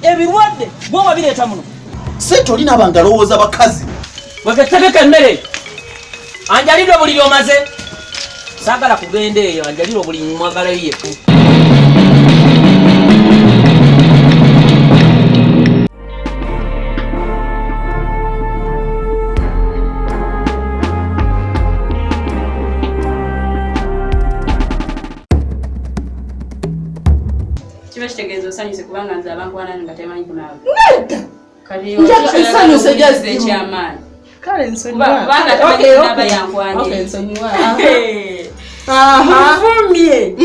Ebirwadde gwe wabireeta muno. Sente olina abantu alowooza bakazi. Wegetegeka emmere. Anjalidwe obuliri omaze. Saagala kugenda eyo, anjalire obuliri mwagalayo yekka. Kiba kitegeeza osanyuse kubanga nze abankwana nga temanyi kunaaba. Nedda. Kati Nsanyuse just ekyamaanyi. Kale nsonyiwa. Kubanga tamanyi kunaaba yankwanye. Okay, nsonyiwa. Aha. Nvumye.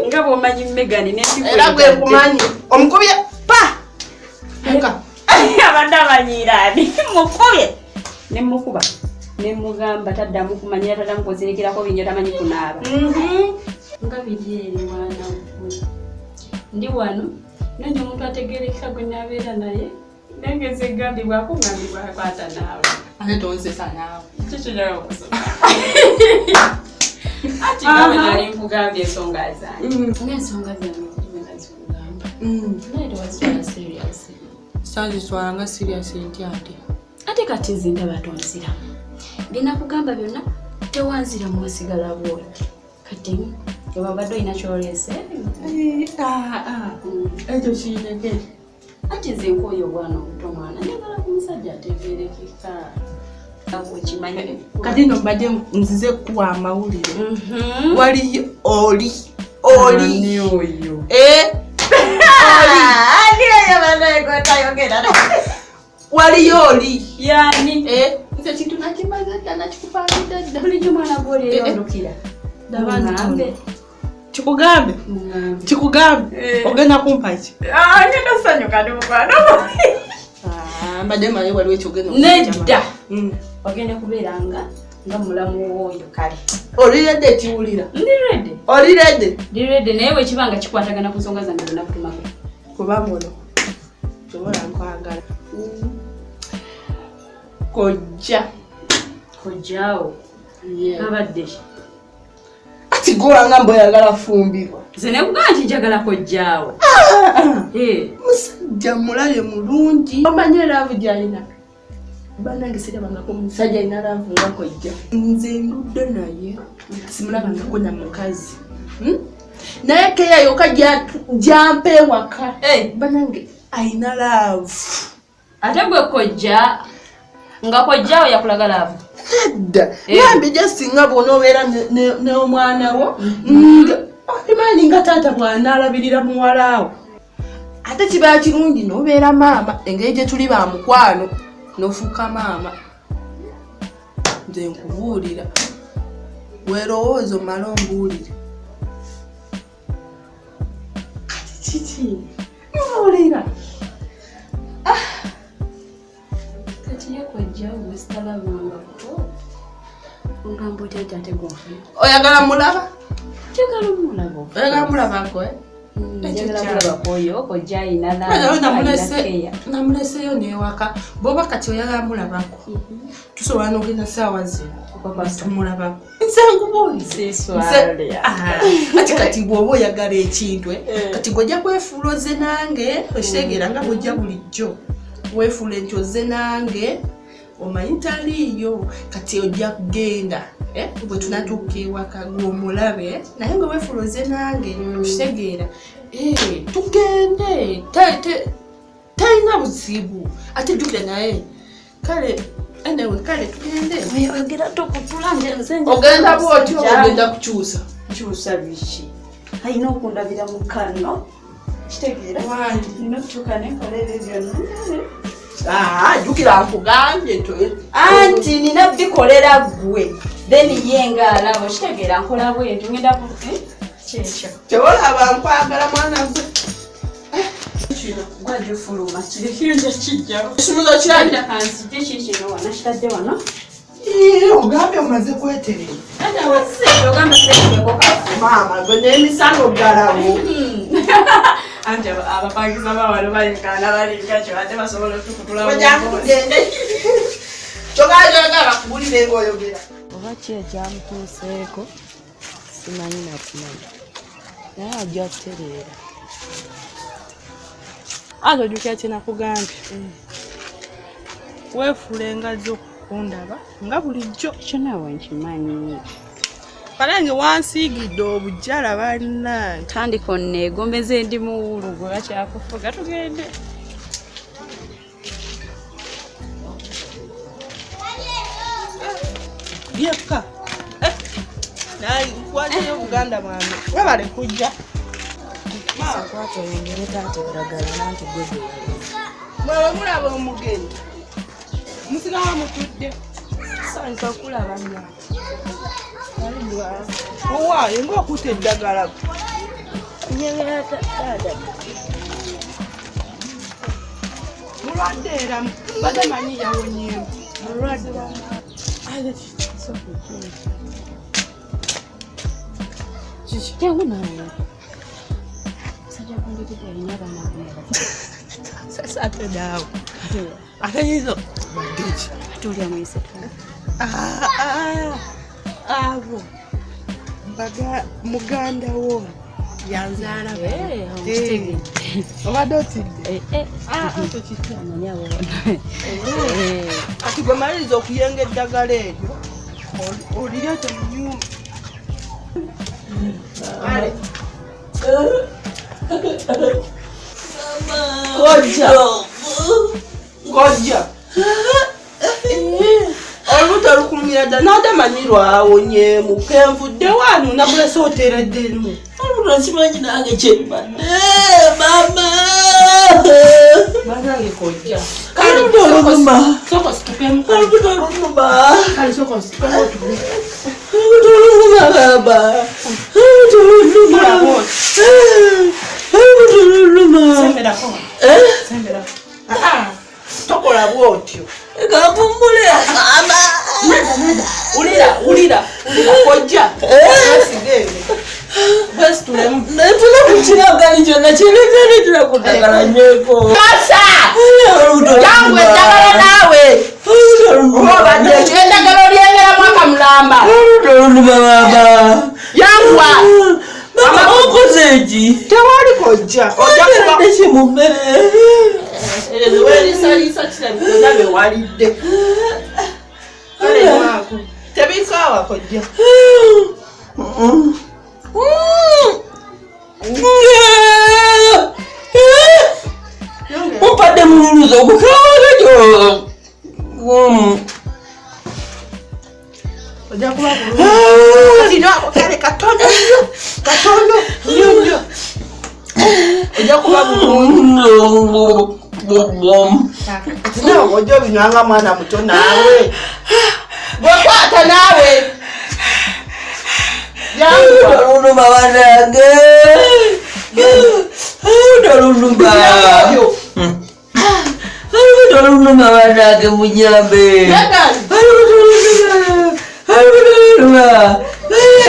Nga bw'omanyi Megan n'empiko. Era gwe nkumanyi. Omukubye pa. Muka. Abadde amanyiira ani? Mukubye. Ne mukuba. Ne mugamba taddamu kumanyira taddamu kunzirikirako bingi tamanyi kunaaba. Nga biri eri mwana gwe. Ndi wano noonya omuntu ategeerekeka gwe naabeera naye. Nengeza egambibwako ngambibwako atanaawe. Ate tonzesa naawe. Kiki njagala okusoma? Ati nga bwe nali nkugambye ensonga zange. Ng'ensonga zange ziri bwe nazikugamba. Naye tewazitwala serious. Saazitwala nga serious nti ate. Ate kati nze ndaba tonzira. Bye nakugamba byonna tewanziramu wasigala bw'oti. Kati oba obadde olina ky'oleese? Ekyo kirineke. Anti nze nkooye obwana obuto mwana njagala ku musajja ategeerekeka. Okimanyi. Kati nno mbadde nzize kuwa amawulire. Waliyo oli. Oli. Ani oyo? Eh? Oli. Ani oyo banaye gwetayogera? Waliyo oli. Yani? Eh? Nze kintu nakimaze dda nakikupangidde dda. Bulijjo mwana gw'oli Eh, eh. ondukira. Ndaba Muŋŋambe. Kikugambe. Muŋŋambe. Kikugambe. Eh. Ogenda kumpa ki? Ah, ngenda sanyuka ndi mukwano. Ah, mbadde manyi waliwo ekyogenda Nedda. Ogenda kubeera nga mulamu w'oyo kale. Oli ready kiwulira? Ndi ready. Oli ready? Ndi ready naye bwe kiba nga kikwatagana ku nsonga zange zonna kutumako. Kuba muno. Sobola nkwagala. Kojja. Kojjaawo. Yeah. Abadde ki? Ati gwe mbu oyagala fumbirwa. Nze ne kugamba nti njagala kojjaawo. Eh. Musajja mulabe mulungi. Omanyi love gy'alina. Bannange sirabangako musajja alina love nga kojja. Nze ndudde naye simulabangako na mukazi. Naye keya yokka gy'ampa ewaka. Bannange alina love. Ate gwe kojja nga kojjaawo yakulaga love. Nedda. Nambi just nga bw'onoobeera n'omwana wo, nga obimanyi nga taata bw'anaalabirira muwala wo. Ate kiba kirungi n'obeera maama engeri gye tuli ba mukwano n'ofuuka maama. Nze nkubuulira. Weerowooza omale ombuulire. Kati kiki? Mbuulira. Kati ye kojjaawo gwe sitalabangako. Ogamba otya nti ate gw'onfuna? Oyagala mulaba? Njagala omulaba. Oyagala mulabako, eh? Njagala mulabako oyo kojja alina love, alina care. Namuleseeyo n'ewaka. Bw'oba kati oyagala mulabako, tusobola n'ogenda ssaawa zino tumulabako. Nze nkubuulire. Siswalya. Ati kati bw'oba oyagala ekintu, kati gw'ojja kwefuula ozze nange, okitegeera nga bw'ojja bulijjo. Weefuule nti ozze nange, omanyi taliiyo, kati ojja kugenda. Bwe tunatuuka ewaka gw'omulabe, naye nga weefuula ozze nange, okitegeera. Tugende. Talina buzibu. Ate jjukira naye. Kale, anyway, kale tugende. Oyogera tokutula nze Ogenda bw'otyo ogenda kukyusa. Kyusa biki? Alina okundabira mu kano. Kitegeera. Wangi. Nina okukyuka nenkola ebyo byonna. Jjukira nkugambye nti Anti nina bikolera ggwe. Then ye ng'alaba okitegeera nkola bwentyo ngenda ku kyekyo. Ky'olaba nkwagala mwana gwe. Kino gwajja ofuluma kirekyo nja kijjawo. Ekisumuzo kirabye. Kanzijje kiikino wano kitadde wano. Ogambye omaze kweterera. Ogamba Maama gwe n'emisango ggalawo. Anti abapangisa bawano balekaana balinga kyo ate basobola otukutula. Ojja tugende. Kyokka kyogala bakubuulire ng'oyogera. Oba ki ekyamutuuseeko simanyi nakumanya, naye ajja kutereera. Ate ojjukira kye nakugambye. Weefuula engazi okundaba nga bulijjo. Ekyo naawe nkimanyi. Banange wansiigidde obujjala bannange. Tandika onneegombeze ndi muwulu gwe bakyakufuga tugende. Yekka. Nkwatayo obuganda bwange. Webale kujja. Kwata oyongere taata eddagala nanti gwe gwe Mwe mulaba omugenyi. Musigala mutudde. Sanyusa okulaba nnyo. Owaaye ng'okutta eddagala. Njagala taata. Mulwadde era mbadde manyi yawonyeemu. Mulwadde. Kiki? Jangu naawe. Musajja gw'onjogedde alina abaana bonna. Sasa ate naawe. Ate yizo. Badde ki? Ate oli amuyise taata. Abo muganda wo yanzaala. Obadde otidde? Amanyi abo bonna. Kati gwe maliriza okuyenga eddagala eryo olireete mu nnyumba. Kale. Kojja. Kojja. Olubuto lukulumira ddala n'atamanyi lwawonyeemu kenvudde wano nakulese otereddemu. Olubuto simanyi nange kyembadde mama. Banange kojja. Olubuto oluluma. Sooka ositukeemu. Olubuto oluluma. Kale sooka ositukeemu otule. Olubuto oluluma baba. Olubuto oluluma. Olubuto oluluma. Semberako. Semberako. Tokola bw'otyo. Kakumbule mama. Wulira, wulira, wulira kojja. Wesigende. Wesitulemu. Netula ku kiragali kyonna kireetera ku ddagala nyweko. Masa! Olubuto Jangu eddagala naawe. Olubuto oluluma. Obadde ki? Eddagala olyengera mwaka mulamba. Olubuto oluluma baba. Yanguwa. Mama okoze ki? Tewali kojja. Ojja kuba Oteredde ki mu mmere? Weeriisaliisa kirabika olaba ewalidde. Kale nywako. Tebikaawa kojja. Mumpadde mululuzo okukaawa ekyo. Ojja kuba bulungi. Kati nywako kale katono nnyo. Katono nnyo nnyo. Ojja kuba bulungi. Kati naawe ojja obinywanga mwana muto naawe. Gwe kwata naawe. Yanguwa. Oluluma bannange. Oluluma. Olubuto oluluma bannange munyambe. Megan. Olubuto oluluma. Olubuto oluluma.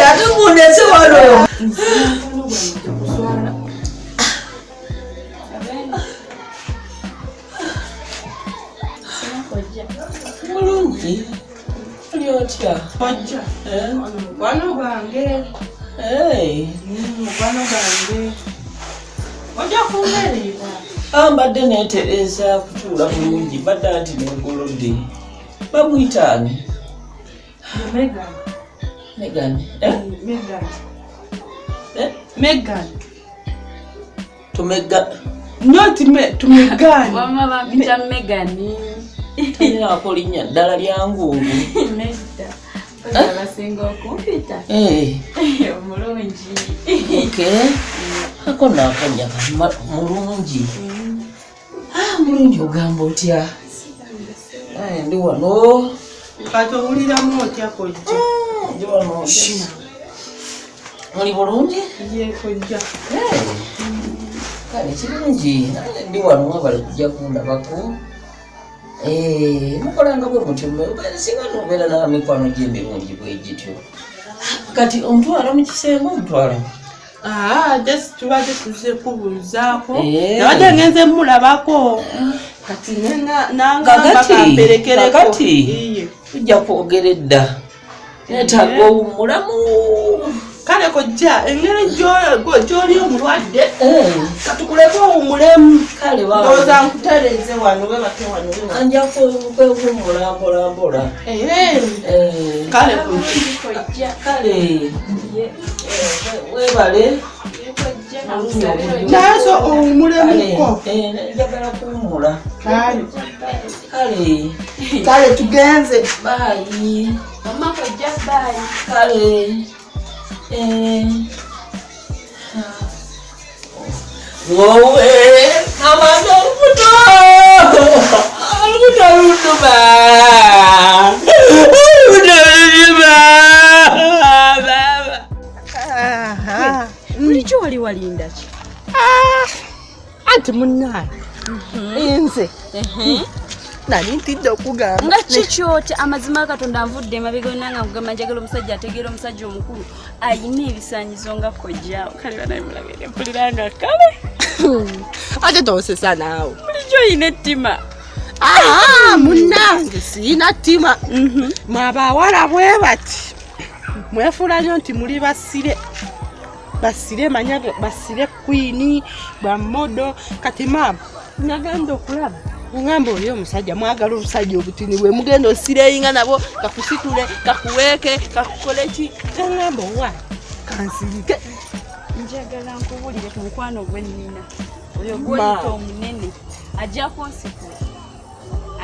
Ate mundese wano. Mulungi. Oli otya? Kojja. Mukwano gwange. Mukwano gwange. Ojja kumbeerera. Mbadde neetereza kutuula bulungi mbadde anti negolodde. Bamuyita ani? Megan. Megan. Megan. Megan. Tumega. Not tumegani. Wamma bampita Megan. Talinaako linnya ddala lyangungu. Nedda. Kojja basinga okumpita. Omulungi. Okay. Ako naakannya mulungi. Mulungi ogamba otya? Ndi wano. Kati owuliramu otya kojja? Ndi wano. Muli bulungi? Ye kojja. Kale kirungi. Ndi wano mwebale kujja kundabako. Mukolanga bwe mutyo singa nobeera n'amikwano gy'emirungi bwe gityo. Kati omutwala mu kisenge omutwala? Just tubadde tuzze kubuuzaako. Nabadde ngenze mulabako. Kati nangamba kamperekereko. Kakati tujja kwogera edda. Neetaaga owummulamu. Kale kojja engeri gy'oli omulwadde eh. Katukuleke owumulemu. Kale ndowooza nkutereeze wano webake wano. Anja kwewummula mpola mpola. Eh. Eh. Kale kojja. Kale webale. Naye so owumulemuko. Njagala kuwummula. Kale. Kale. Kale tugenze. Bye. Mama kojja bye. Kale. Wowe, mama olubuto. Olubuto lunduma. Olubuto lunduma. Baba. Bulijjo wali walinda ki? Anti munnange nze nali ntidde okugamba nga kikyoti amazima Katonda nvudde emabega yonna nga nkugamba njagala omusajja ategeera omusajja omukulu ayina ebisaanyizo nga kojjaawo. Kale banaye mulabire mpulira nga kale ate tonsesa naawe. Bulijjo oyina ettima. Munnange siyina ttima. Mwe abawala bwe bati mwefuula nnyo nti muli basire basire manya basire kwini bamodo. Kati maama nagenda okulaba ngamba oyo omusajja mwagala obusajja obutini bwe mugenda osireyinga nabo kakusitule kakuweeke kakukole ki. Ngamba owa kansirike. Njagala nkubuulire ku mukwano gwe nnina oyo gw'oyita omunene ajja kunsikula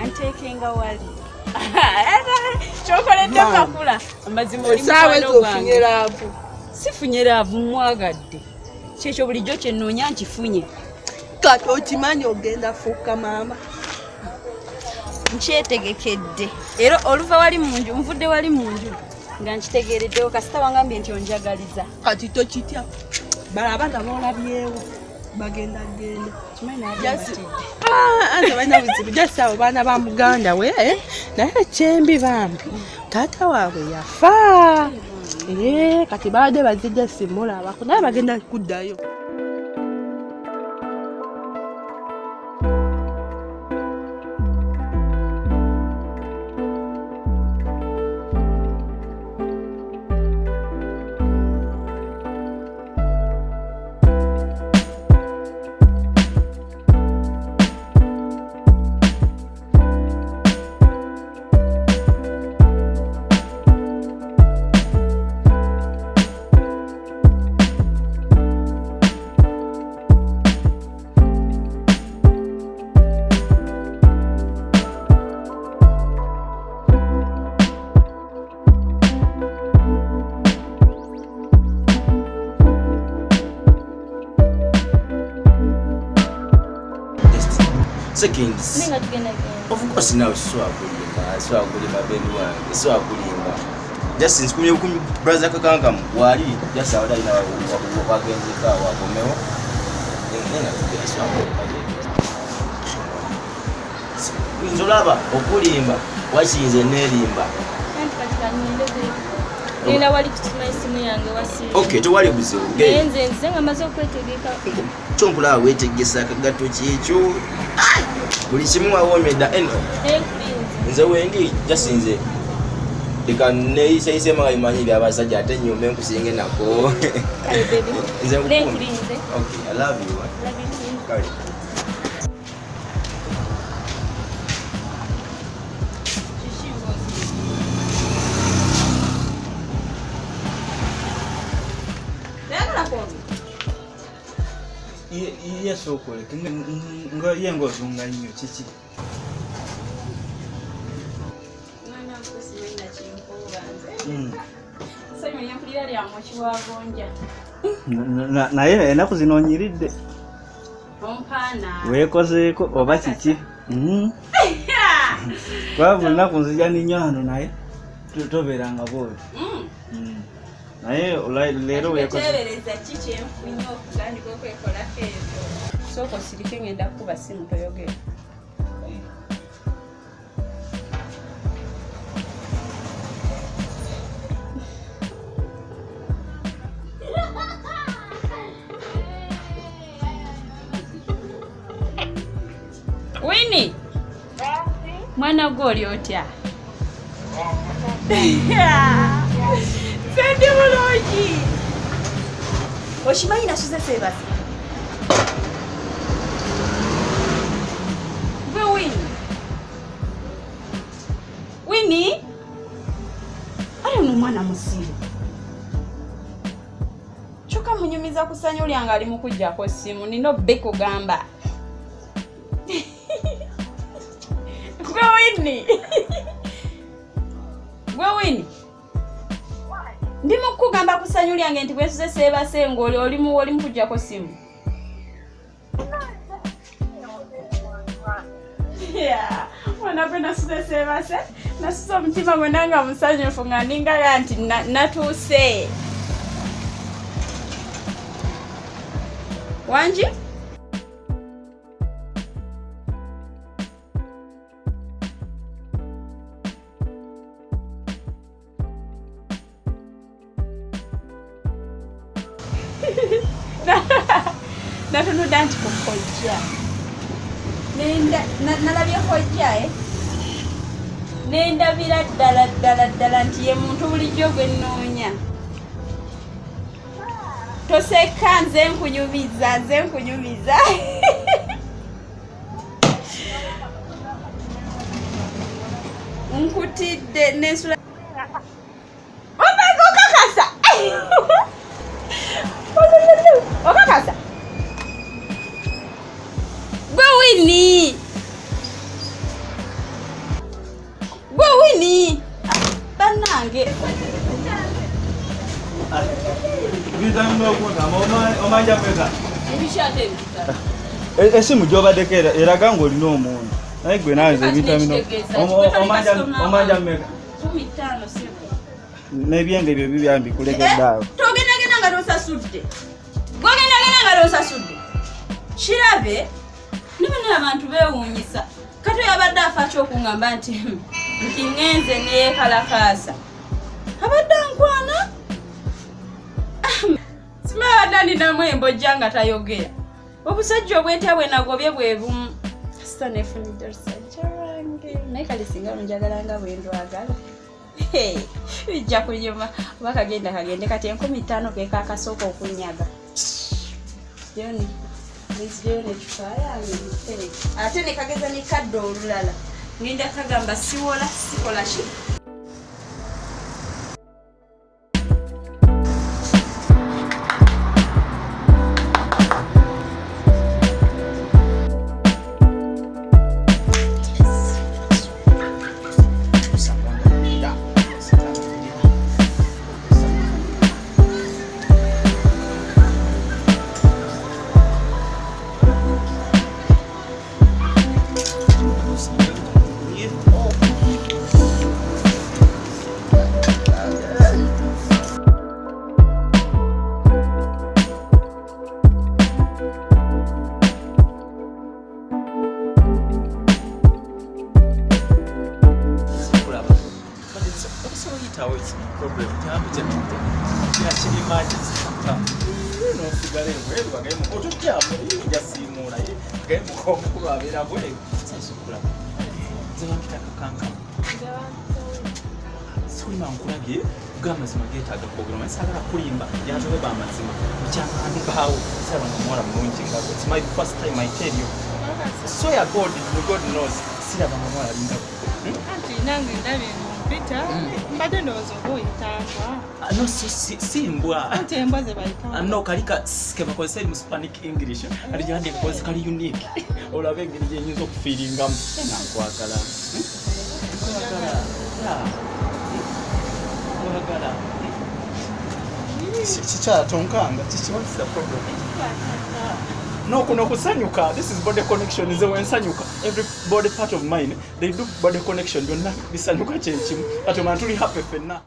anteekenga wali kyokoledde kakula amazima oli mukwano gwange. Sifunye laavu mwagadde kyekyo bulijjo kye nnoonya nkifunye. Kati okimanyi ogenda fuuka maama. Nkyetegekedde era oluva wali mu nju nvudde wali mu nju nga nkitegeereddewo kasita wangambye nti onjagaliza. Kati tokitya bala abaana boolabyewo bagenda genda. Balina buzibu jasi abo baana ba muganda we naye kyembi bambi taata waabwe yafa. Kati babadde bazze jasi mulabako naye bagenda kuddayo. Seconds. Of course now swakulimba baby wange swakulimba. Just nsikumye kumi brother kakanka wali just awada ina wagenzeka wakomewo. Nena tugenda swakulimba. Nzolaba okulimba wakinze nelimba. Nina wali kutima isimu yange wasi. Okay, tewali buzibu. Nze nze nga maze okwetegeka. Kyonkula weetegesa akagato kyekyo. Buli kimu wawoomedda eno. Nze wendi jasinze. Leka neeyisayise nga bimanyi ebyabasajja ate nnyumba enkusinge nako. Nze nkukuuma. Okay, I love you. Love you too. Kale. Yesokoleke nga ye ng'ozunga nnyo kiki? Mwana nkusimanyi nakinkuuba nze. Ssanyu lyempulira lya mwoki wa gonja. Naye ennaku zino onyiridde. Ompaana. Weekozeeko oba kiki? Kuba buli lunaku nzija ninnya wano naye tobeeranga bw'oti. Naye leero weekoze. Teebereza ki kyenfunye okutandika okwekolako ebyo. Sooka osirike ngenda kukuba simu toyogera. Winnie! Mwana gwe oli otya? Sendi bulungi. Okimanyi nasuze seebase. Gwe Winnie. Winnie? Ale ono omwana musiru. Kyokka munyumiza ku ssanyu lyange ali mu kuggyako ssimu nina obbe kugamba. Gwe Winnie. Gwe Winnie. Ndi mu kukugamba ku ssanyu lyange nti bwe nsuze seebase ng'oli oli mu oli mu kuggyako ssimu. Yeah. Mwana gwe nasuze seebase nasuze omutima gwonna nga musanyufu nga ndingaga nti natuuse. Wangi? Natunudde nti ku kojja nalabye kojja eh? Nendabira ddala ddala ddala nti ye muntu bulijjo gwe nnoonya. Toseka, nze nkunyumiza, nze nkunyumiza. Nkutidde nensula. Okakasa. Okakasa. Gwe Winnie. Gwe Winnie. Bannange. Esimu gy'obaddeko eraga ng'olina omuntu naye gwe nanze ebitamino omanja mmeka n'ebyenge ebyo bibyambi kulekedde awo. Togendagenda nga tosasudde, gwogendagenda nga tosasudde kirabe nibino abantu beewuunyisa. Kato yabadde afa ki okungamba nti nti ŋŋenze neyekalakaasa abadde ankwana simanyi abadde andinamu embojja nga tayogera. Obusajja obwentya bwe nagobye bwe bumu. Sita nefunidde olusajja lwange naye kale singa lunjagala nga bwe ndwagala bijja kunyuma oba kagenda kagende kati 5000 ke kakasooka okunyaga. Joni nzijeyo n'eccupa yange ngitereke ate ne kageza ne kadda olulala ngenda kagamba siwola sikola ki. Amazima geetaaga kwogera omanyi saagala kulimba yantobeba amazima mukyangandibaawo saba nga muwala mulungi nga gwe. It's my first time, I tell you. Swear God, God knows siraba nga muwala alinga gwe. Anti nange ndabye mpita mbadde ndowooza oba oyita mbwa. No, si mbwa. Anti embwa ze bayita. No, kalika ke bakozesa eri mu Spanish English ali gyandi kakozesa kali unique olabe engeri gyenyinza okufiiringamu. Nankwagala. Nkwagala. Nkwagala. Kikyala tonkanga. Kiki, what is the problem? No, kuno kusanyuka. This is body connection. Nze wensanyuka every body part of mine they do body connection byonna bisanyuka kyekimu. Kati omala tuli happy ffenna.